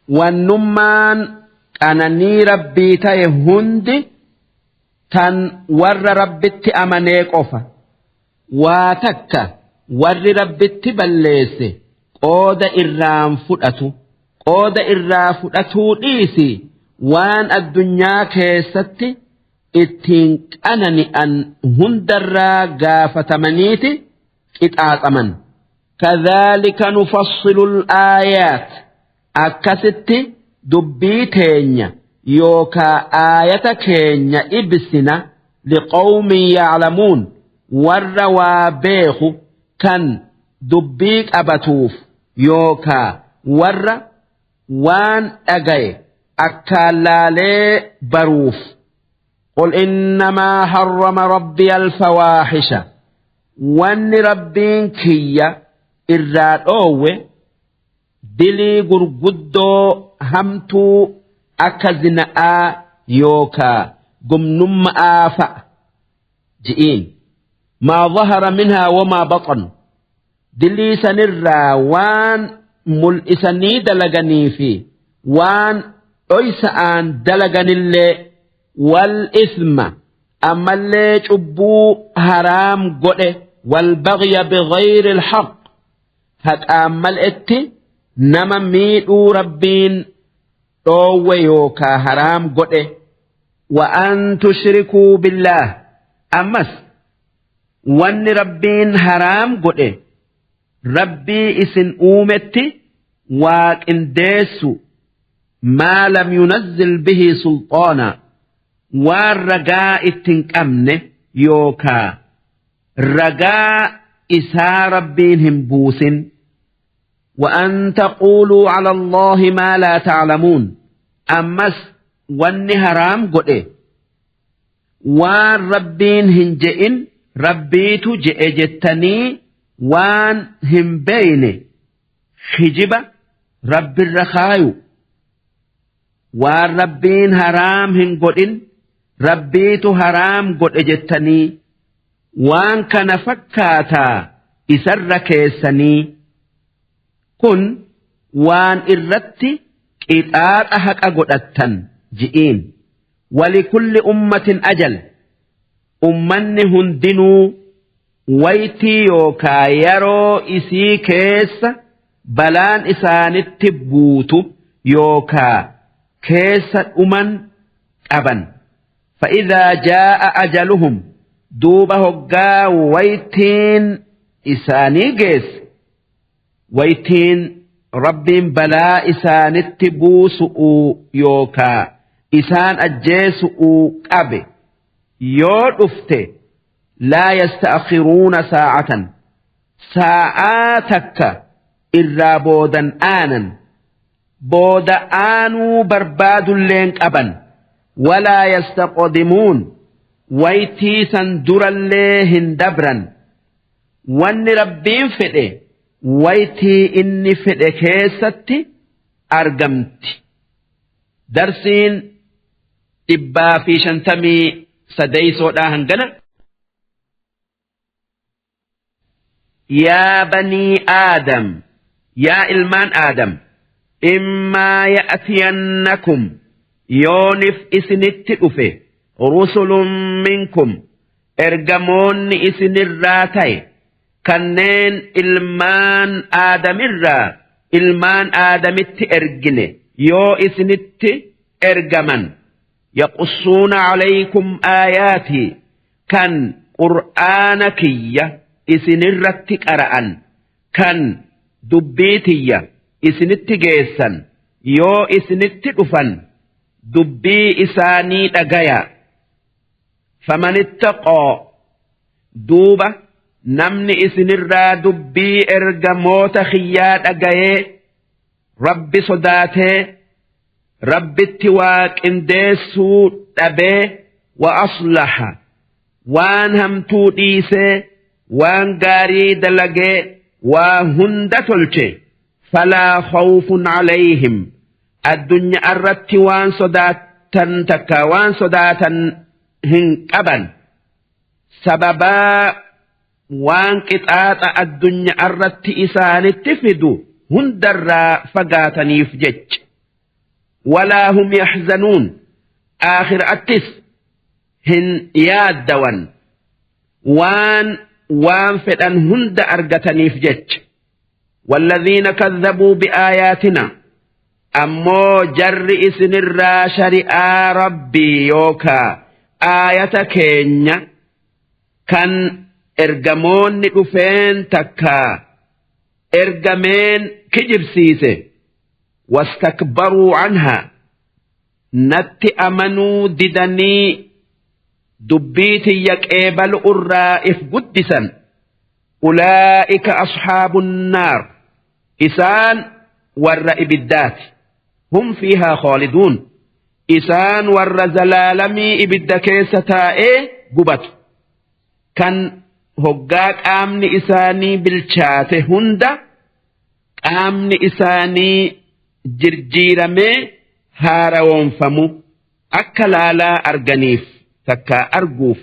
Wannummaan qananii Rabbii ta'e hundi tan warra Rabbitti amanee qofa. Waa takka warri Rabbitti balleesse qooda irraan fudhatu. Qooda irraa fudhatuu dhiisi waan addunyaa keessatti ittiin qanani'an hundarraa gaafatamaniiti qixaaxaman. Kadhaalika nufassilu aayaat akkasitti dubbii teenya yookaa aayata keenya ibsina liqawmin ya'lamuun warra waa beeku kan dubbii qabatuuf yookaa warra waan dhagaye akkaan laalee baruuf. Qul innamaa harrama rabbiya alfawaahisha wanni rabbiin kiyya irraa dhoowwe dilii gurguddoo hamtuu akka zina'aa yookaa gumnumma'aa fa'a ji'iin maa zahara minhaa wamaa baxan dilii sanirraa waan mul'isanii dalaganii fi waan dhoysa'aan dalaganillee wal isma ammallee cubbuu haraam godhe wal baghya bighayri alhaq haqaan mal'etti nama miidhuu rabbiin dhoowwe yookaa haraam godhe wa an tushrikuu billaah ammas wanni rabbiin haraam godhe rabbii isin uumetti waa qindeessu maa lam yunazzil bihi sulxaana waan ragaa itti hin qabne yookaa ragaa isaa rabbiin hin buusin وأن تقولوا على الله ما لا تعلمون أمس wanni haraam godhe waan rabbiin hin je'in rabbiitu je'e jettanii waan hin beeyne hijiba rabbirra kaayu waan rabbiin haraam hin godhin rabbiitu haraam godhe jettanii waan kana fakkaataa isarra keessanii kun waan irratti qixaaxa haqa godhattan ji'iin walikulli ummatin ajal ummanni hundinuu waytii yookaa yeroo isii keessa balaan isaanitti buutu yookaa keessa dhuman qaban fa'idhaa jaa'a ajaluhum duuba hoggaa waytiin isaanii geesse waytiin rabbiin balaa isaanitti buusu'uu yookaa isaan ajjeesu'uu qabe yoo dhufte laa yasta'akhiruuna saa'atan saa'aa takka irraa boodan aanan booda aanuu barbaadulleen qaban walaa yastaqdimuun waytii san durallee hin dabran wanni rabbiin fedhe waytii inni fedhe keessatti argamti. Darsiin 153dhaa hangana. Yaa banii Aadam yaa ilmaan Aadam immaa ya'tiyannakum yoonif isinitti dhufe rusulun minkum ergamoonni isinirraa ta'e kanneen ilmaan Aadamirraa ilmaan Aadamitti ergine yoo isinitti ergaman yaqussuuna alaykum aayaatii kan qur'aana kiyya isinirratti qara'an kan dubbii tiyya isinitti geessan yoo isinitti dhufan dubbii isaanii dhagaya famanittaqoo duuba namni isinirraa dubbii ergamoota kiyyaa dhagayee rabbi sodaatee rabbitti waa qindeessuu dhabee wa aslaha waan hamtuu dhiisee waan gaarii dalagee waa hunda tolche falaa khawfun calayhim addunyaa irratti waan sodaatan takka waan sodaatan hin qaban sababaa waan qixaaxa addunyaa irratti isaanitti fidu hundarraa fagaataniif jecha. Walaa hum yaxzanuun aakhiraattis hin yaaddawan waan waan fedhan hunda argataniif jecha. Walladhiina kadhabuu bi'aayaatina ammoo jarri isinirraa shari'aa rabbii yookaa aayata keenya kan ergamoonni dhufeen takkaa ergameen kijibsiise wastakbaruu anhaa natti amanuu didanii dubbii tiyya qeebalu irraa if guddisan ulaa'ika ashaabun naar isaan warra ibiddaati hum fiihaa khaaliduun isaan warra zalaalamii ibidda keessa taa'ee gubatu kan hoggaa qaamni isaanii bilchaate hunda qaamni isaanii jirjiiramee haarawoonfamu akka laalaa arganiif takkaa arguuf.